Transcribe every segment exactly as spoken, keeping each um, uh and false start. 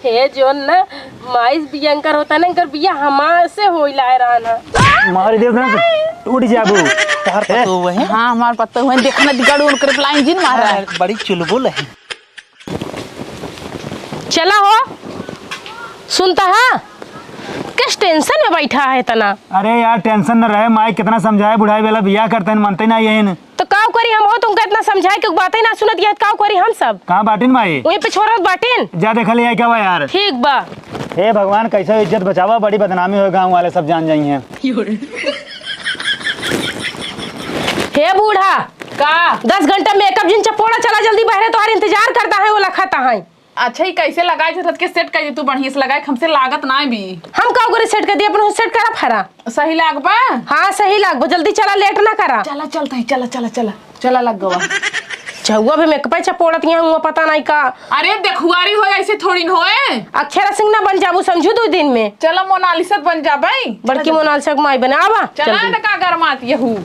ए, जोन ना माइस बियंकर होता ना, इनकर बिया हमार से होई लाए रहा ना। मार देव ना, टूट जाबू। तोहर पतोह है? हाँ, हमार पतोह है। देखा ना, दिगाड़ू उनकर प्लाइन जिन मारा। हाँ, बड़ी चुलबुल है। चला हो, सुनता है? किस टेंशन में बैठा है इतना? अरे यार, टेंशन न रहे, माई कितना समझाए, बुढ़ाई वाला बियाह करते हैं, मनते ना ये। तो काव करी हम हो, तुमका इतना समझाए के बातें ना सुनत, यह काव करी हम सब? कहाँ बाटिन माई? वहीं पे छोरत बाटिन। जा देखा ले, आई क्या हुआ यार? ठीक बा। हे भगवान, कैसे इज्जत बचावा, बड़ी बदनामी हो, गाँव वाले सब जान जाई हैं। हे बूढ़ा, का? दस घंटा मेकअप जिन चपोड़ा, चला जल्दी बहरे, तोहार इंतजार करता है, वो लखता है। अच्छा, ई कैसे लगाए थे? रथ के सेट कर दे तू, बढ़िया से लगाए, हमसे लागत ना भी। हम का ओकरे सेट कर दिए, अपन सेट करा फरा। सही लागबा? हाँ, सही लागबा, जल्दी चला, लेट ना करा। चला, चलता ही, चला, चला, चला, चला लग गवा। चहुआ भी मेकअप चपोड़त यहाँ हुआ, पता नहीं का। अरे, देखुआरी हो, ऐसे थोड़ी न होए। अक्षरा सिंह ना बन जाबू, समझू, दो दिन में। चला, मोनालिसा बन जाबे। बड़की मोनालिसा के माई बने, आवा, चला, जल्दी। न का गरमात यहू।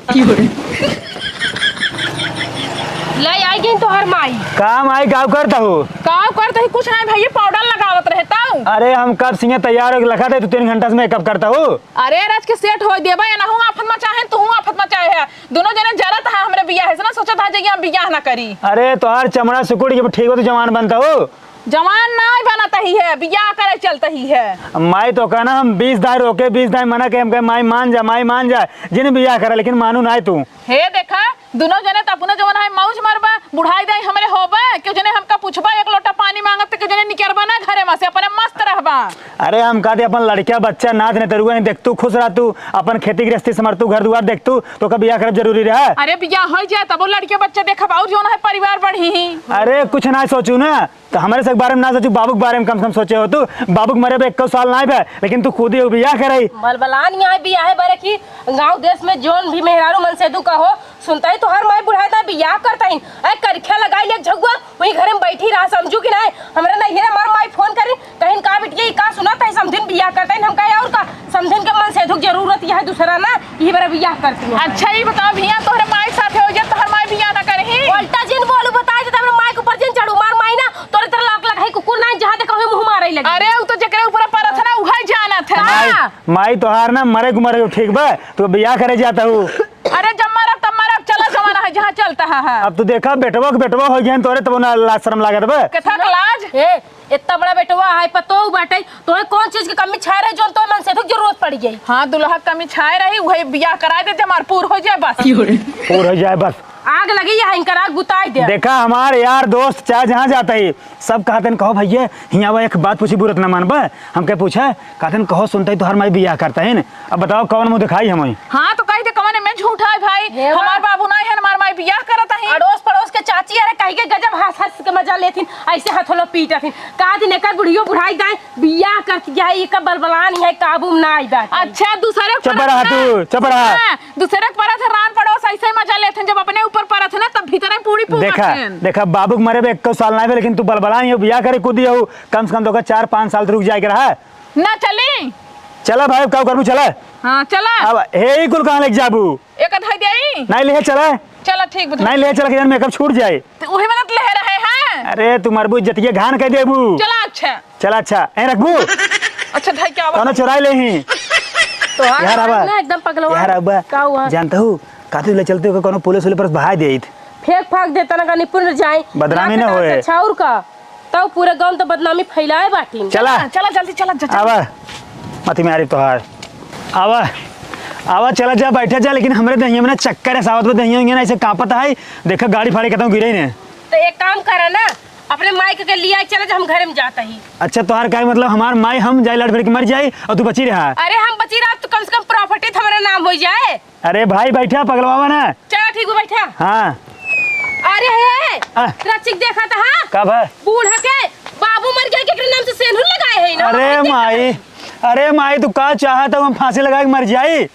ले आई गई तोहर माई। का माई, का करता हो? का करता ही? कुछ नहीं भैया, पाउडर लगावत रहे तऊ। अरे हम कब से तैयार हो लखा थे, तू तीन घंटा से मेकअप करता हो। अरे रच के सेट हो देबा, एनहू आफत मचाहे, तू आफत मचाहे है। दोनों जने जरत है हमरे बियाह से ना, सोचत है जे हम बियाह ना करी। अरे तोहार चमड़ा सुकुड़ के ठीक हो, तू जवान बनता हो। जवान नाई बनत ही है, बियाह करे चलत ही है। माई तो कहना हम बीस दाई रोके, बीस दाई मना के, हम कहे माई मान जा, माई मान जा, जिन बियाह करे, लेकिन मानू नाई तू। हे देखा, दुनो जने त अपने जवन है मौज मरबा, बुढ़ाई दाई हमरे होबा, केहू जने हमका पूछबा, एक लोटा पानी मांगब त केहू जने निकरबा ना घरे में से, अपने मस्त रहबा। अरे हम कहते अपन लड़किया बच्चा नात ने तरुआ ही देख तू खुश रह तू, अपन खेती गृहस्थी संभार तू, घर दुआर देख तू, तो का बियाह करब जरूरी रहा? अरे बियाह हो जाए तब वो लड़के बच्चे देखब और जवन है परिवार बढ़ी ही। अरे कुछ ना सोचू ना, तो हमरे से के बारे में ना सोचू, बाबू के बारे में कम से कम सोचे हो तू। बाबू के मरे बे एक्को साल ना बे, लेकिन तू खुद ही बियाह करे। बलबलान यहाँ बियाह है बरे की गाँव देश में जौन भी मेहरारू मन से तू कहो, सुनता ही तोहर माई बुढ़ाई दा बियाह करता ही। ऐ करख्या लगाई ले झगुआ, वही घरे में बैठी रहा, समझू कि नहीं? हमरा नहीं है, हमार माई फोन करी, कहिन का बिटिया, ई का सुनत है, समधिन बियाह करता ही। हम कहे और का, समधिन के मन से दुख जरूरत यह है दूसरा ना, यही बड़ा बियाह करती है। अच्छा, ई बताओ भैया, तोहरे माई साथे हो जाए, तोहर माई बियाह ना करही? उल्टा जिन बोलू, बताई दे, हमरे माई के ऊपर जिन चढ़ू, मार माई ना, तोरे तरह लाख लाख है कुकुर ना, जहाँ देखा हुई मुँह मारे लगे। अरे, उ तो जेकरे ऊपर परत है ना, उहे जानत है। माई, हाँ। माई तोहार ना मरे को मरे ठीक बा, तू बियाह करे जाता हूँ। अरे, जब मरब तब मरब, चला जमाना है, जहाँ चलता है, है। अब तू देखा, बेटवा के बेटवा हो गया तोरे, तब ना लाज शर्म लागत बा। कथा के लाज? ए, इतना बड़ा बेटवा है, पतोह बाटे, तोहे कौन चीज की कमी छाए रही, जोन तोहे मन से दुख जरूरत पड़ गई? हाँ, दुल्हा कमी छाए रही, वही बियाह कराए दे, हमार पूर हो जाए बस। पूर हो जाए बस। आग लगी है इनकर, आग बुताई दे। देखा, हमार यार दोस्त चाहे जहाँ जाता ही, सब कहते हैं, "कहो भैया, हियाँ आवा, एक बात पूछी, बुरत ना मानबा।" हम कहे, "पूछा।" कहते हैं, "कहो सुनता ही तोहर माई बियाह करता है ना, अब बताओ कौन मुँह दिखाई हम?" हाँ, तो कही दे, कौन में झूठा है भाई? हे वाह। हमार बाबू ना है, हमार माई बियाह करता है। अड़ोस पड़ोस के चाची, अरे कही के गजब हंस हंस के मजा लेथिन, ऐसे हथोलो पीटथिन। कहा दिन एकर बुढ़ियो बुढ़ाई दाए, बियाह करती है, ये का बलबलान है, काबू में ना आई बात। अच्छा, दूसरे के चुप परत रहा ना। तू, चुप रहा। हाँ, दूसरे के परत है, रान पड़ोस ऐसे ही मजा लेते हैं, जब अपने ऊपर परत है ना, तब भीतर में पूरी पूरी देखा, देखा, बाबू के मरे बे एक्को साल ना बे, लेकिन तू बलबलान हो, बियाह करे कूदी हो, कम से कम तो का चार पाँच साल तो रुक जाए के रहा। ना चली। चला भाई, का करबू, चला। हाँ, चला। अब हे ई कुल कहाँ लेके जाबू? एक धई देई। नहीं ले चला। चला, ठीक बता। नहीं ले चला के यार, मेकअप छूट जाए। तो वही मदद ले रहे हैं। अरे, तू मरबू, इज्जतिया घान कह देबू। चला, अच्छा। चला, अच्छा, ए रखबू? अच्छा, धई क्या कौनो चुराई ले ही। तो यार, आवा। ना एकदम पगलवा। यार, आवा। का हुआ? जानता हूँ, कातू ले चलते हो, कोनो पुलिस वाले पर बहा दे। फेंक फाक देता ना, का निपुण जाए। बदनामी ना होए। अच्छा, और का? तब पूरे गाँव में तो बदनामी फैलाए बाटिन। चला। चला, जल्दी चला, जा, चला। आवा, मती मारी तोहार। आवा, आवा, चला जा, बैठा जा, लेकिन हमरे दहिया में ना चक्कर है, सावत में दहिया उहिया ना ऐसे कांपत है। देखा, गाड़ी फाड़ी के तो गिरे ने। तो एक काम करा ना, अपने माई के, के लिया चला जा, हम घरे में जाता ही। अच्छा, तोहार का मतलब, हमार माई हम जाए लड़ भिड़ के मर जाई और तू बची रहा? अरे, हम बची रहा तो कम से कम प्रॉपर्टी तो हमारे नाम हो जाए। अरे भाई, बैठा, पगलवावा ना। चला, ठीक बा, बैठा। हाँ। अरे, हे, हे, आ। रचिक देखा था, हाँ? का भा? बूढ़ा के बाबू मर गया, केकरे नाम से सेनुर लगाए है ना? अरे भाई, देख। माई, अरे माई, तू का चाहत हो, हम फांसी लगा के मर जाई?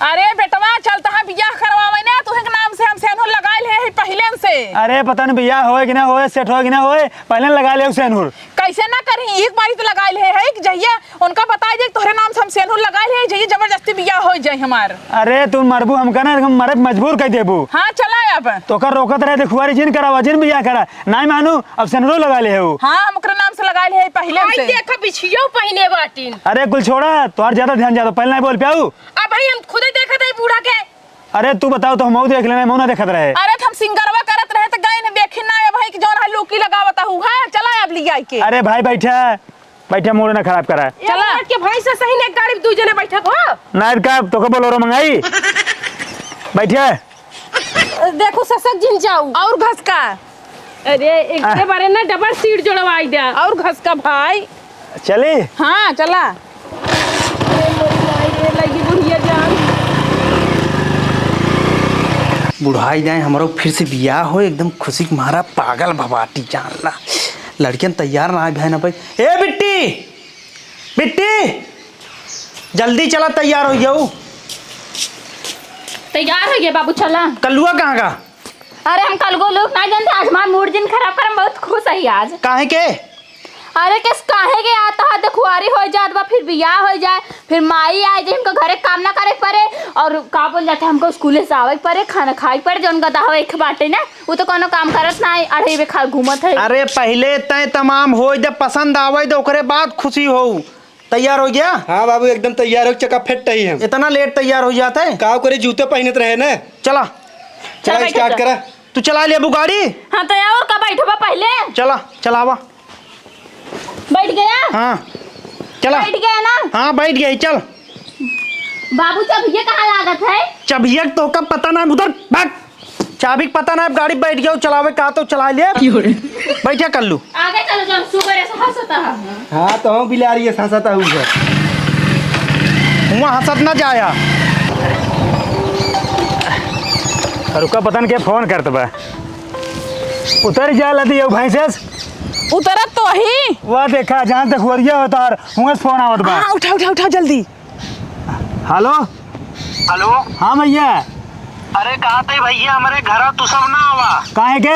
अरे बेटवा, चलता है बियाह करवावे ना, तुहे के नाम से हम सेनुर लगाए ले है पहले से। अरे पता नहीं बियाह होए कि ना होए, सेट होए कि ना होए, पहले लगा ले सेनुर। कैसे ना करी, एक बारी तो लगा ले है कि जहिया उनका बताई दे, तोहरे नाम से हम सेनुर लगा ले, जहिया जबरदस्ती बियाह हो जाए। हमार। अरे तू मरबू हमका ना, हम मरे पे मजबूर कर देबू। हाँ, चला अब। तोका रोकत रहे, देखुआरी जिन करावा, जिन बियाह करा। नाहीं मानू, अब सेनुरो लगा ले हऊ। हाँ, हम ओकरे नाम से लगा ले है पहिले भाई, से। देखा, बिछियो पहिने बाटिन। अरे कुल छोड़ा, तोहार ज्यादा ध्यान जाता, पहिले नाहीं बोल पाऊ। अब भाई, हम खुदे देखत है बूढ़ा के। अरे तू बताओ तो, हमहू देख लेना, हमहू ना देखत रहे। अरे तो हम सिंगरवा करत रहे तो गए न देखी ना, अब भाई कि जौन है लुकी लगावत हूँ। हाँ, चला अब लियाई के। अरे भाई बैठा, बैठा, मूड ना खराब करा। चला। एक मिनट के भाई से सही ने एक गाड़ी में दू जने बैठब हो। ना का, तोके बोलेरो मंगाई। बैठा। देखो ससक जिन जाऊ। और घसका। अरे, एक आह। के बारे ना डबल सीट जोड़वाई दे। और घसका भाई। चली? हाँ, चला। अरे, मोरी माई रे, लगी बुढ़िया जान। बुढ़ाई जाए, हमरो फिर से बियाह हो, एकदम खुशी के मारा पागल भबाटी जान ला। लड़कियन तैयार ना आए भाई ना भाई। ए बिट्टी, बिट्टी, जल्दी चला, तैयार हो जाऊ। तैयार हो गया बाबू, चला। कल्लुआ कहाँ का? अरे हम कलगो लोग ना जानते, आज हमार मूड जिन खराब कर, हम बहुत खुश है आज। काहे के? अरे किस काहे के, आता है देखुआरी हो जात बा, फिर बियाह हो जाए, फिर माई आए जे हमको घरे काम ना करे पड़े, और का बोल जाते, हमको स्कूले से आवे पड़े, खाना खाए पड़े, जौन गदा हो एक बाटे ना, वो तो कोनो काम करत ना है, अढ़े बे खा घूमत है। अरे पहिले तय तमाम हो, जब पसंद आवे तो ओकरे बाद खुशी हो। तैयार हो गया? हाँ बाबू, एकदम तैयार हो, चकाफेट ही हम। इतना लेट तैयार हो जाता है? का करे, जूते पहनत रहे ना। चला। चला, चला, बैठो, स्टार्ट चला। करा। तू चला ले अबू गाड़ी। हाँ, तो और का बैठबा पहले? चला, चलावा। बैठ गया? हाँ, चला। बैठ गया ना? हाँ, बैठ गई, चल। बाबू, चाबिया कहाँ लागत है? चाबिया तो का पता ना, उधर भाग। चाबी के पता ना, अब गाड़ी बैठ गया, चलावे का तो चला ले। क्यों रे? बैठा कल्लू। आगे चलो, जब सुबह से हंसता है। हाँ, तो हम बिलारी है, हंसता हुआ। हुआ हंसत ना जाया। रुका, पता न के फोन करत बा। उतर जा लदी, यो भैंसेस। उतरत तो ही। वाह, देखा, जहाँ तक हुआ होता और हुआ फोन आवत बा। हाँ, उठा, उठा, उठा, जल्दी। हेलो। हेलो। हाँ भैया। अरे, कहा थे भैया, हमरे घरा तू सब ना आवा। काहे के?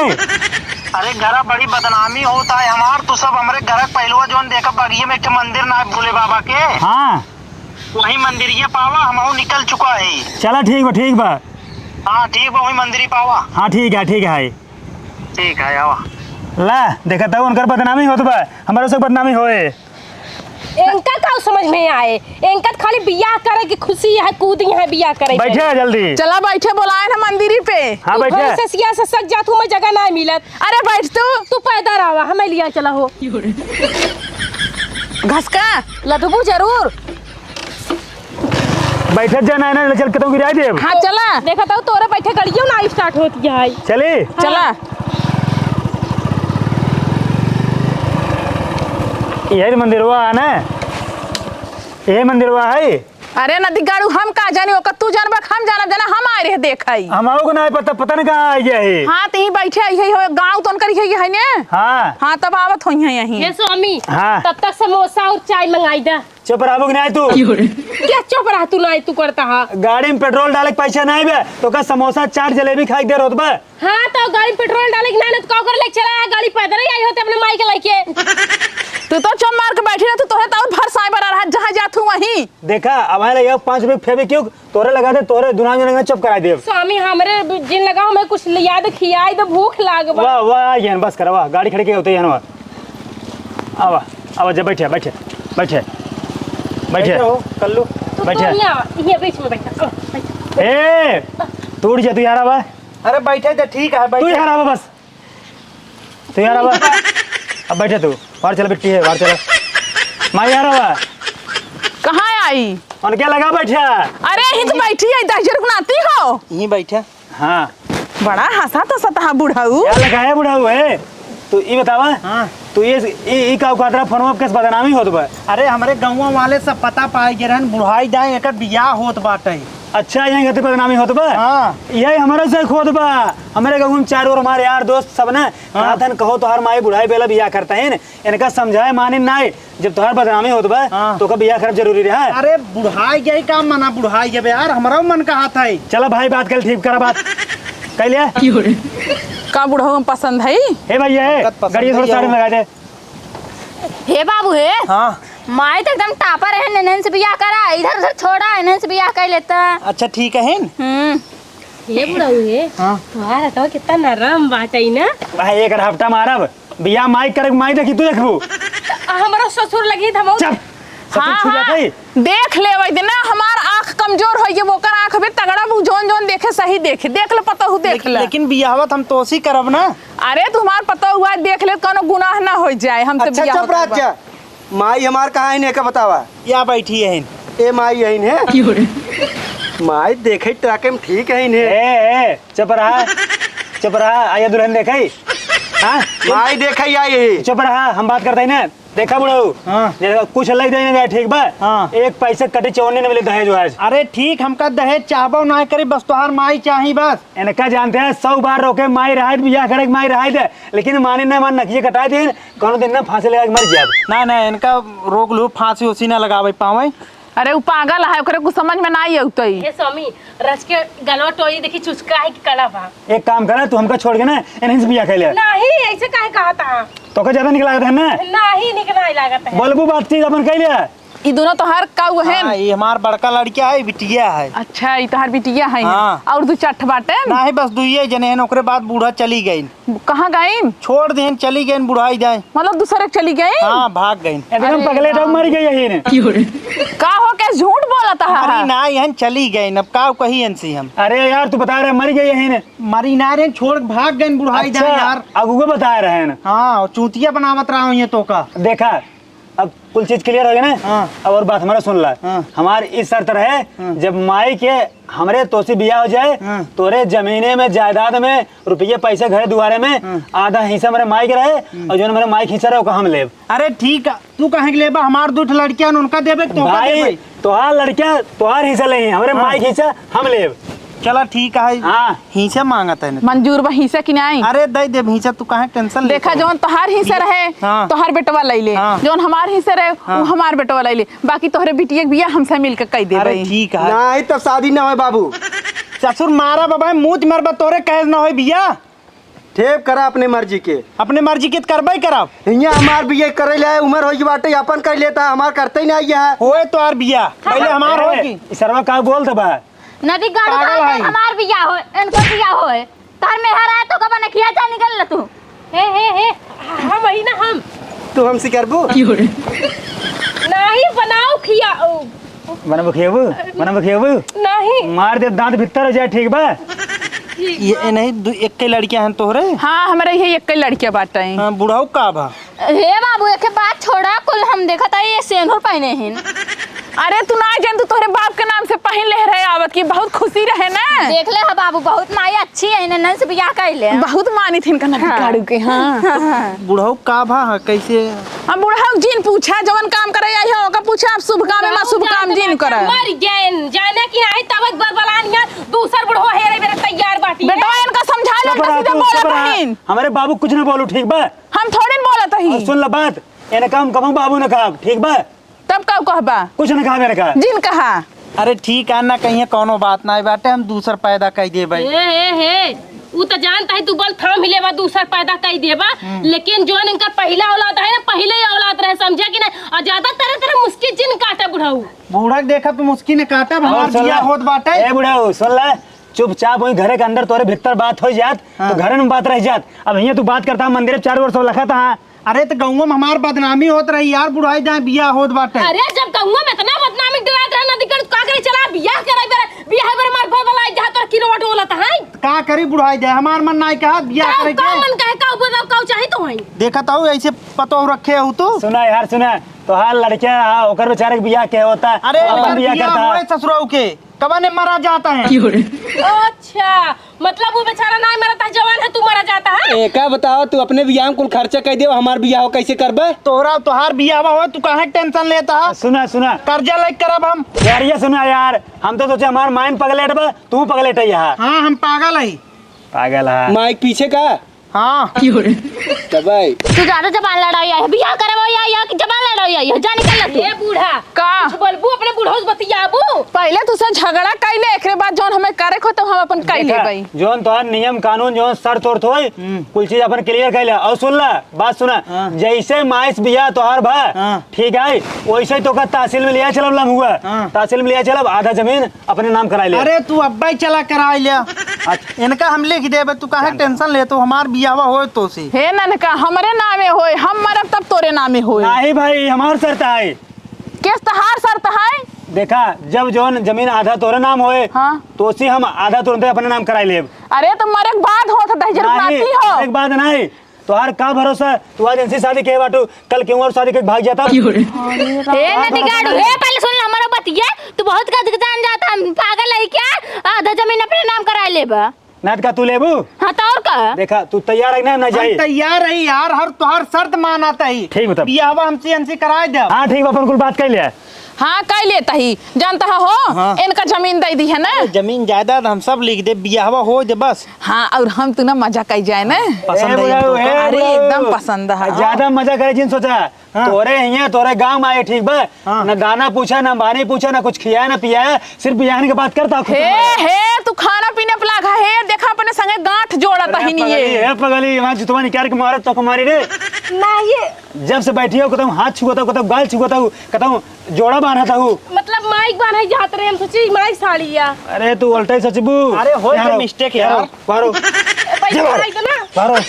अरे, घरा बड़ी बदनामी होता है हमार, तू सब हमरे घर के पहलुआ जौन देखा बगिया में एक ठे मंदिर ना है भोले बाबा के। हाँ। वही मंदिरिया पावा, हमहू निकल चुका है। चला, ठीक बा, ठीक बा। हाँ, ठीक बा, वही मंदिरी पावा। हाँ, ठीक है, ठीक है। ठीक है, आवा। ला, देखा था उनकर बदनामी होत बा, हमारे से बदनामी होए। इनका का समझ में आए? इनका त खाली बियाह करे की खुशी है, कूदी है बियाह करे के। बैठे हैं जल्दी। चला बैठे, बोलाए ना मंदिरी पे। हाँ, तू बैठे। भैंस से सिया से सक जा, तू मैं जगह ना मिलत। अरे बैठ तू। तू पैदल आवा, हमें लिया चला हो। घसका, लदबू जरूर। बैठत जा, ना, ना, चल के तुम गिराई देब। हाँ, चला। देखा तो तोरे बैठे गड़ियों ना स्टार्ट होती है। चली? चला। यही मंदिरवा है ना? यही मंदिरवा है? अरे नदी गाड़ू, हम का जानी, ओकर तू जानबा, हम जानब, जाना हम आए रहे देखाई। हम आओ को ना पता, पता नहीं कहाँ आ गया है। हाँ, तो यहीं बैठे आई है, हो गाँव तो उनकर यही है ने। हाँ। हाँ, तब आवत होई है यहीं। हे स्वामी, हाँ। तब तक समोसा और चाय मंगाई दा। चुप रहबो कि नाहीं तू? क्या चुप रह तू, नाहीं तू करता हा? गाड़ी में पेट्रोल डाले के पैसा नाहीं बे, तो का समोसा, चाट, जलेबी खाए के देर होत बा? हाँ, तो गाड़ी में पेट्रोल डाले के नाहीं, ना तो का करे ले चला, गाड़ी पैदल ही आई होते अपने माई के लेके। तू तो चुप मार के बैठी रह, तू तोहे तो और भर साए बरा रहा, जहाँ जात हूँ वहीं। देखा, अब आए लगे पाँच रुपये फेविक्विक, तोरे लगा दे, तोरे दुनाई जने चुप कराई देब। स्वामी, हमरे जिन लगा, हमें कुछ लिया दे, खियाई दे, भूख लाग बा। वाह, वाह, आ गया, बस करा, वाह, गाड़ी खड़ी के होते ही है ना, वाह। आवा, आवा, जा, बैठे, बैठे, बैठे, बैठे। बैठे हो, कल्लू। तू बैठे। तो यहाँ आवा, ये बीच में बैठा, आवा, बैठा। ए, तू उठ जा, तू यहाँ आवा। अरे, बैठे तो ठीक है, तू बैठे। यहाँ आवा बस। तू यहाँ आवा। अब बैठे तू, बाहर चला, बिट्टी है, बाहर चला। माई यहाँ आवा। कहाँ आई? उनके लगा बैठा। अरे, यहीं तो बैठी है, दहिजर को नाती हो। यहीं बैठा। हाँ। बड़ा हंसा तो सतहा बुढ़ऊ। क्या लगा है बुढ़ऊ है? तू ई बतावा। हाँ। तू ये, ई, ई का उखातरा फोनवा पे कैसे बदनामी होत बा? अरे, हमरे गौवा वाले सब पता पाए गए रहन, बुढ़ाई जाए, एकर बियाह होत बाटे। अच्छा, यही खातिर बदनामी होत बा? हाँ। यही हमरे से होत बा। हमरे गौवा में चारों ओर हमारे यार दोस्त सब ना, हाँ। कहत हन, कहो तोहार माई बुढ़ाई बेला बियाह करता है ना, इनका समझाए मानिन नाई। जब तोहार बदनामी होत बा, हाँ। तो का बियाह करब जरूरी रहा? अरे बुढ़ाई गई का मना, बुढ़ाई गए यार, हमरो मन का हाथ है। चला भाई, बात कल ठीक करा, बात कह लिया। का बुढ़ऊ हम पसंद है? हे भैया, हे, पसंद गाड़ी थोड़ा है साइड में हो। लगा दे। हे बाबू हे। हाँ। माई तो एकदम टापर है, इन्हन से बियाह करा, इधर उधर छोड़ा, इन्हन से बियाह कर लेता। अच्छा, ठीक है। हम्म। हे बुढ़ऊ हे। हाँ। तुम्हारा तो कितना नरम बाटे ना। भाई, एक हफ्ता मारब, बियाह माई करक, माई देखी, तू देखबू। आ, हमारा ससुर लगी था मौत। चुप। ससुर हाँ, छू जात हाँ। है। देख ले वही दिन ना, हमार आँख कमजोर हो गई, ओकर आँख भी तगड़ा, वो जौन जौन देखे सही देखे। देख ले पतोहू, देख लेकिन, ले। लेकिन बियाहवा त हम तोसी करब ना। अरे, तुम्हार पतोहू हुआ, देख ले, कोनो गुनाह ना हो जाए, हम तो अच्छा, बियाह चुप रह करबा। जा। माई हमार कहाँ है, एका बतावा। या बैठी है। ए माई, यही है। क्यों रे? माई देखे ताके में ठीक है इन्हें। ए, ए, चुप रहा, चुप रहा, आइए दुल्हन देखे। हाँ? माई देखे आई यही। चुप रहा, हम बात करते हैं ना। देखा बुढ़ऊ, हाँ। देखा, कुछ लग जाए ना, ठीक बा? हाँ। एक पैसे कटी चौनी न मिले दहेज वहेज। अरे ठीक, हमका दहेज चाहबो ना करी, बस तोहार माई चाही बस। इनका जानते हैं, सौ बार रोके माई रहाई, बियाह करे के माई रहाई दे, लेकिन माने ना, मान नकिए कटाई दे, कौनो दिन ना फांसी लगा के मर जाब। ना, ना, इनका रोक लो, फांसी उसी ना लगावे पावे। अरे उ पागल है, ओकरे कुछ समझ में ना आई अउतई। हे स्वामी, रच के गलवा टोई देखी चुचका है कि कड़ा बा। एक काम करा, तू हमका छोड़ के ना इन्हीं से बियाह कर ले। नहीं, ऐसे काहे कहा था? तो का ज्यादा निक लागत है ना? नहीं, निक नहीं लागत है। बोलबू बातचीत अपन कर ले। ई दोनों तो हर का हुए हैं। हाँ, ये हमार बड़का लड़का है, बिटिया है। अच्छा, ई तोहार बिटिया है। हाँ। और दू चार ठे बाटे? नहीं, बस दुइये जने हैं, ओकरे बाद बूढ़ा चली गई। कहाँ गईन? छोड़ देन, चली गईन, बुढ़ाई जाए। मतलब दूसरे के चली गईन? हाँ, भाग गईन। एकदम अरे पगले तो राम। मर गई यही ने। का हो, के झूठ बोलत है? अरे ना, यहन चली गईन, अब का कही इनसे हम? अरे यार, तू बता रहे मर गई यही ने। मरी ना रे, छोड़ के भाग गईन, बुढ़ाई अच्छा, जाए यार। अब वो बता रहे हैं। हाँ, चूतिया बनावत रहा हूँ ये तो का। देखा, अब कुल चीज clear हो गई ना? हाँ। अब और बात हमारा सुन ला। हाँ। हमार ई शर्त रहे, हाँ। जब माई के हमरे तोसी बियाह हो जाए, हाँ। तोरे जमीने में, जायदाद में, रुपये पैसे घरे दुआरे में, हाँ। आधा हिस्सा हमरे माई के रहे, हम्म। और जौन हमरे माई के हिस्सा रहे, ओका हम लेब। अरे ठीक है, तू काहे के लेबा? हमार दू ठे लड़कियां उनका देबे, तोका भाई, देबे। तोहार लड़कियां तोहार हिस्सा लेही, हमरे हाँ। माई के हिस्सा हम लेब। चला ठीक है। हाँ। हिस्सा मांगत है ना। मंजूर बा हिस्सा कि नहीं? अरे दे देब हिस्सा, तू काहे tension लेत देखा, है? जौन तोहार हिस्सा रहे, हाँ। तोहार बेटवा लई ले। हाँ। जौन हमार हिस्सा रहे, हाँ। वो हमार बेटवा लई ले। बाकी तोहरे बिटिया के बियाह हमसे मिलके कई देबे। अरे ठीक है। नहीं तो शादी ना होए बाबू। ससुर मारा बाबा, मुँह मरबा, तोरे कहे ना होए बियाह। ठेप करा अपने मर्जी के। अपने मर्जी के त करबे करब। हियाँ हमार बियाह करे ले आए, उम्र हो गई बाटे, अपन कर लेता, हमार करते ही नहीं है। होए तोहार बियाह, पहले हमार होए ए, की। ई सरवा का बोलत बा? नदी गाड़ू पागल का है। हमार बियाह होए, इनको बियाह होए। तार मेहर आए तो कब न खिया जा निकल ल तू। हे, हे, हे, हम ही ना हम। तू हमसे करबू? नहीं बनाओ खिया, ओ। बनबू खियाबू? बनबू खियाबू? नहीं। मार दे, दांत भीतर हो जाए, ठीक बा? ठीक ये बा। ए नहीं, दु-, एक्के लड़कियां हैं तोहरे? हाँ, हमरे ये एक्के लड़कियां बाटे। हाँ, बुढ़ऊ का बा? हे बाबू, एके बात छोड़ा, कुल हम देखत है ये सेनुर पहने हैं। अरे तू ना जान, तू तोहरे बाप के नाम से पहन ले रहे आवत की बहुत खुशी रहे ना। देख ले हा बाबू, बहुत माई अच्छी है, इन्हें नन से बियाह कर ले। बहुत मानित है इनका नदी हाँ। काड़ू के, हाँ। हाँ, हाँ। बुढ़ऊ का भा है, कैसे? अब बुढ़ऊ जिन पूछा, जवन काम करे आई है, ओका पूछा, अब शुभ काम है, शुभ काम जिन करे। मर गए, जाने की नहीं, तब बलबलानिया दूसर बुढ़ऊ हेरे बेरे तैयार बाटी है। बेटा, इनका समझा लो, चुप रहा सीधे तू, बोला चुप रहा। बहिन। हमारे बाबू कुछ ना बोलू, ठीक बा? हम थोड़े न बोलत हई। और सुन ल बात, एने काम कहूँ बाबू न कहब, ठीक बा? तब का कहबा? कुछ न कहब एने का। जिन कहा। अरे ठीक है ना, कहिए कौनो बात ना बाटे, हम दूसर पैदा कई देबे। हे, हे, हे, उ त जानता है तू बोल थाम ही लेबा, दूसर पैदा कई देबा, हम्म। लेकिन जौन इनका पहिला औलाद है ना, पहिले ही औलाद रहे, समझे कि नहीं? और ज्यादा तरह तरह मुस्की जिन काटे बुढ़ऊ। बूढ़ा के देखा तो मुस्की ने काटा, और हमार सुन बियाह ला। होत बाटे। ए बुढ़ऊ, सुन ला, चुपचाप वही घरे के अंदर तोरे भीतर बात हो जात, हाँ। तो घरे में बात रह जात। अब हियाँ तू बात करता, मंदिर चारों ओर सब लखत, हाँ। अरे, तो गउँवा में हमार बदनामी होत रही यार, बुढ़ाई जाए बियाह होत बाटे। अरे, जब गउँवा में इतना बदनामी डरात रहा, नदी कर का करे चला बियाह करे बेरे, बियाह बेरे मार भय वाला जहाँ तोर किरवट बोलत है। का करी बुढ़ाई जाए, हमार मन नाई कहा बियाह का, करे का के। मन कहे, का बोला, का चाही तो है। देखत हूँ ऐसे पतोह रखे हो तू। सुना यार, सुना, तोहार लड़के, हाँ, ओकर बेचारे के बियाह के होता, अरे, अपन एकर बियाह बियाह करता। होए ससुराऊ के। कबने मरा जाता है? अच्छा, मतलब वो बेचारा ना मरता है, जवान है, तू मरा जाता है? ए, का बताओ, तू अपने बियाह में कुल खर्चा कर दे, हमार बियाह कैसे करबे? तोहरा, तोहार बियाह हो, तू काहे tension लेता है? सुना, सुना। कर्जा लेके करब हम। यार, ये सुना यार, हम तो सोचे हमार माइन पगलेट बा, तू पगलेट है यहाँ। हाँ, हम पागल है। पागल है। माइक पीछे का? हाँ। तब आई। तू ज्यादा जबान लड़ाई है, बियाह करवाई है, या कि जबान लड़ाई है, जा निकल ले तू। ए बूढ़ा, का? कुछ बोलबू अपने बूढ़ो बतियाबू। पहिले तुसे झगड़ा कइले, एकरे बाद जौन हमें करे को तो हम अपन कइ देखा, लेबई। जौन तोहार नियम कानून, जौन शर्त उर्त होई, हम्म। कुल चीज अपन clear कइ ले। और सुन ला, बात सुना, हाँ। जैसे माइस बिया तोहार भा, हाँ। ठीक है, वैसे ही तोका तहसील में लिया चलब लम्हुआ। हाँ। तहसील में लिया चलब, आधा जमीन अपने नाम कराइ ले। अरे तू अब्बा ही चला कराइ ले। अच्छा। इनका हम लिख देबे, तू काहे tension लेत हो, हमार बियाहवा होए तो से। हे ननका, हमरे नामे होए, हम मरब तब तोरे नामे होए। नहीं भाई, हमार शर्त है। केस तहार शर्त है? देखा, जब जौन जमीन आधा तोरे नाम होए, हाँ। तो उसी हम आधा तुरंते अपने नाम कराइ लेब। अरे, तो मरे के बाद होत दहेज नहीं, नाती हो। मरे के बाद नहीं। तोहार का भरोसा? तू आज इनसे शादी के बाटू, कल केहू और शादी के भाग जाता। अरे राम। ए नदिगाड़ू, ए पहले सुन ले हमारा बतिया। तू बहुत गदगदान जाता, हम पागल है क्या? आधा जमीन अपने नाम कराइ लेबा। नाटका तू लेबू? हाँ, तो और का? देखा, तू तैयार है ना, ना हम जाई? तैयार है यार, हर तोहार शर्त मानत ही। ठीक बता। बियाहवा हमसे इनसे कराइ दे। हाँ, ठीक बा, अपन कुल बात कइ ले। हाँ, कइ लेत ही। जानत हो, हाँ। इनका जमीन दइ दिहे ना। अरे, जमीन जायदाद हम सब लिख देब, बियाहवा होइ दे बस। हाँ, और हम तू ना मजा कइ जाए ना। पसंद ए है बुढ़ऊ, इनको। ए अरे, बुढ़ऊ। एकदम पसंद है। ज्यादा मजा करे जिन सोचा। हाँ। तोरे हियाँ, तोरे गाँव में आए, ठीक बा? हाँ। ना दाना पूछा, ना पानी पूछा, ना कुछ खियाया, ना पियाया, सिर्फ बियाहन के बात करता, खुश हे, हमारा। हे, तू खाना पीने पे लागा, हे, देखा अपने संगे गांठ जोड़ा अरे तहिन पगली, ये। हे पगली, वहाँ जुतवा निकाल के मारत तो मारी रे। ना ये। जब से बैठी हो, कतहूँ हाथ छुअत हो, कतहूँ गाल छुअत हो, कतहूँ जोड़ा बांधत हो। मतलब माइक बांधे जात रहे, हम सोची माइक साड़ी या। अरे तू उल्टा ही सोचबू। अरे होई यहाँ तो रहो, mistake यहाँ यार। रहो, बाहर हो। पैसा यहाँ रहो, आई तो ना। बाहर हो।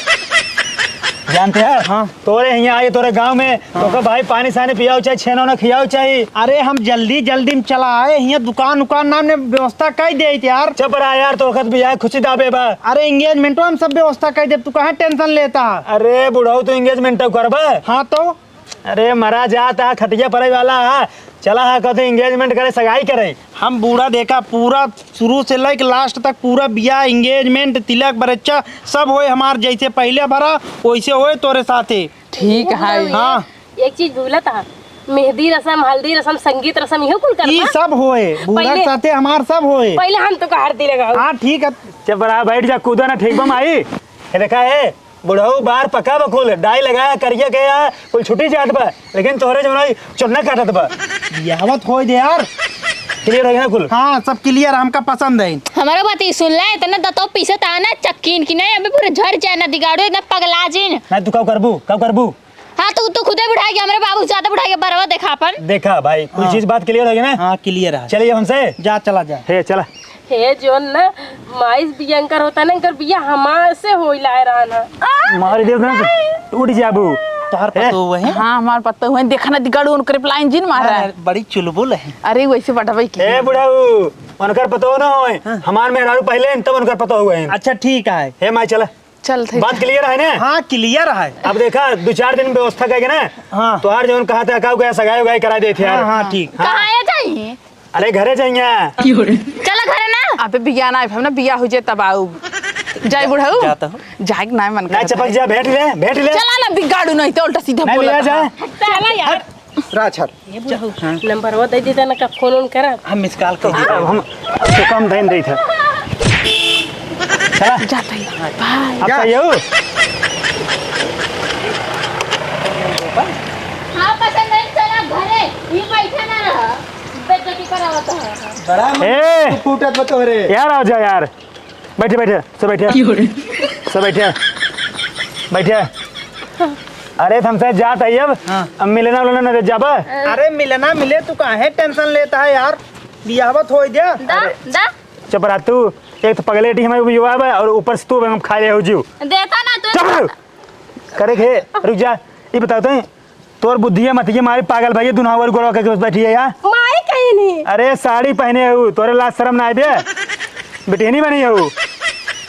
जानते हैं? हाँ। तोरे हियाँ आए तोरे गाँव में, हाँ। तोका भाई पानी सानी पियाओ चाहे, छेना ओना खियाओ चाहे। अरे हम जल्दी जल्दी में चला आए, हियाँ दुकान उकान नाम ने व्यवस्था कइ देइत यार। चुप रहा यार, तोर खत बियाह खुशी दाबे बा। अरे engagementवा हम सब व्यवस्था कइ देब, तू काहे tension लेता है? अरे बुढ़ऊ, तू engagement तो करबा? हाँ तो? अरे मरा जाता, खटिया परे वाला है, चला है कहते engagement करे, सगाई करे। हम बूढ़ा देखा, पूरा शुरू से लेके last तक पूरा बियाह, engagement, तिलक, बरच्चा सब होए हमार, जैसे पहिले भरा वैसे होए तोरे साथे। ठीक है। हाँ। एक चीज भूलत है, मेहंदी रसम, हल्दी रसम, संगीत रसम, इहो कुल करबा? ई सब होए, बूढ़ा के पहिले, साथे हमार सब होए। पहिले हम तोका हरदी लगाओ। हाँ, ठीक है। चुप रहा, बैठ जा, कूदा ना, ठीक बा माई? ये देखा है, बुढ़ऊ बार पका बा कुल, डाई लगाया करिया के या कुल छुट्टी जात बा, लेकिन तोहरे जौन है चुन्ना काटत बा। बियाहवा त होए दे यार। Clear है ना कुल? हाँ, सब clear, हमका पसंद है। हमारा बात ई सुन ले, इतना दतो पीसत आ ना चक्कीन की नहीं, अबे पूरे झर जाए ना दिगाड़ो, इतना पगला जिन। नहीं, तू का करबू, का करबू? हाँ, तू, तू खुदे बुढ़ा गया, हमरे बाबू से ज्यादा बुढ़ा गया, बरवा देखा अपन। देखा भाई, कुल हाँ। चीज बात clear हो गई ना? हाँ, clear है। चलिए हमसे। जा, चला जा। हे, चला। हे, जोन ना माइस बियंकर होता ना, इनकर बिया हमार से होई लाए रहन है। मारी देव ना, नहीं। उठ जाबू। तोहार हे। पतोह है? हाँ, हमार पतोह है। देखा ना, दिगाड़ू उनकर प्लान जिन मारा। अरे, बड़ी चुलबुल है। अरे, वैसे बटवाई की। ए बुढ़ऊ, उनकर पतोह ना होए। हाँ। हमार मेहरारू पहले हैं, तब उनकर पतोह हुए हैं। अच्छा, ठीक है। हे माई, चला। चल, ठीक बात है। Clear है ना? हाँ, clear है। अब देखा, दो चार दिन व्यवस्था करके ना, हाँ। तोहार जौन कहा था, का गया, सगाई उगाई करा देते यार। हाँ, हाँ, ठीक। हाँ। कहाँ है जाई? अरे, घरे जाइए। चला घरे ना। अबे, बिया ना, हम ना बिया हो जाए, तब आऊ। जाए बुढ़ऊ। जाता हूँ। जाए के ना मन नहीं, करता चपक है। जा, बैठ ले, बैठ ले। चला ना, दिगाड़ू नहीं तो उल्टा सीधा नहीं, बोला लिया था। जाए। चला यार। राजहर। ये बुढ़ऊ, हाँ। नंबरवा दे देता ना, का फोन ओन करा। हम miss call कर देते। अब हम तो कम देन देत है। चला। जाता है। बाय। अब जा। सही हो? हाँ, पसंद नहीं, चला घरे। ये बैठा ना रहा। बेइज्जती करावत है। बड़ा मन ए! फूटत बा तोहरे। यार, आ जा यार। बैठे, बैठे, सब बैठे। क्यों रे? सब बैठे। बैठे। अरे, त हमसे जात है अब। हाँ। अब मिलना उलना न जाबा? अरे, मिलना मिले, तू काहे tension लेता है यार? बियाहवा त होई दे। दा, अरे, दा। चुप रह तू। एक तो पगलेटी हमारे युवा बा और ऊपर से तू हम खा ले हो जीव। देता ना तू। चुप रह। करे खे, रुक जा। ये बताओ तो, तोर बुद्धिया मतिया मारी पागल भइया, दुनहवर गोड़वा करके बस बैठी है यहाँ। माई कहीं नहीं। अरे साड़ी पहने हऊ, तोरे लाज शरम ना आइबे? बेटिहनी बनी हऊ।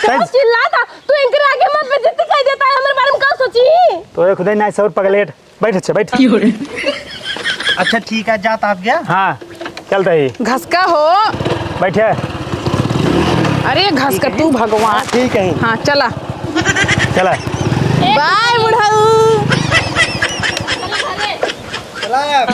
तू चिल्ला था, तू इनके आगे मत बेइज्जती कर देता है, हमारे बारे में का सोची? तोरे खुदे ना सौर पगलेट। बैठ अच्छा, बैठ। अच्छा ठीक है, जात आप गया। हाँ, चलता ही। घसका हो। बैठे। अरे घसका तू भगवान। ठीक है। हाँ, चला। चला। बाय बुढ़ऊ। चला यार।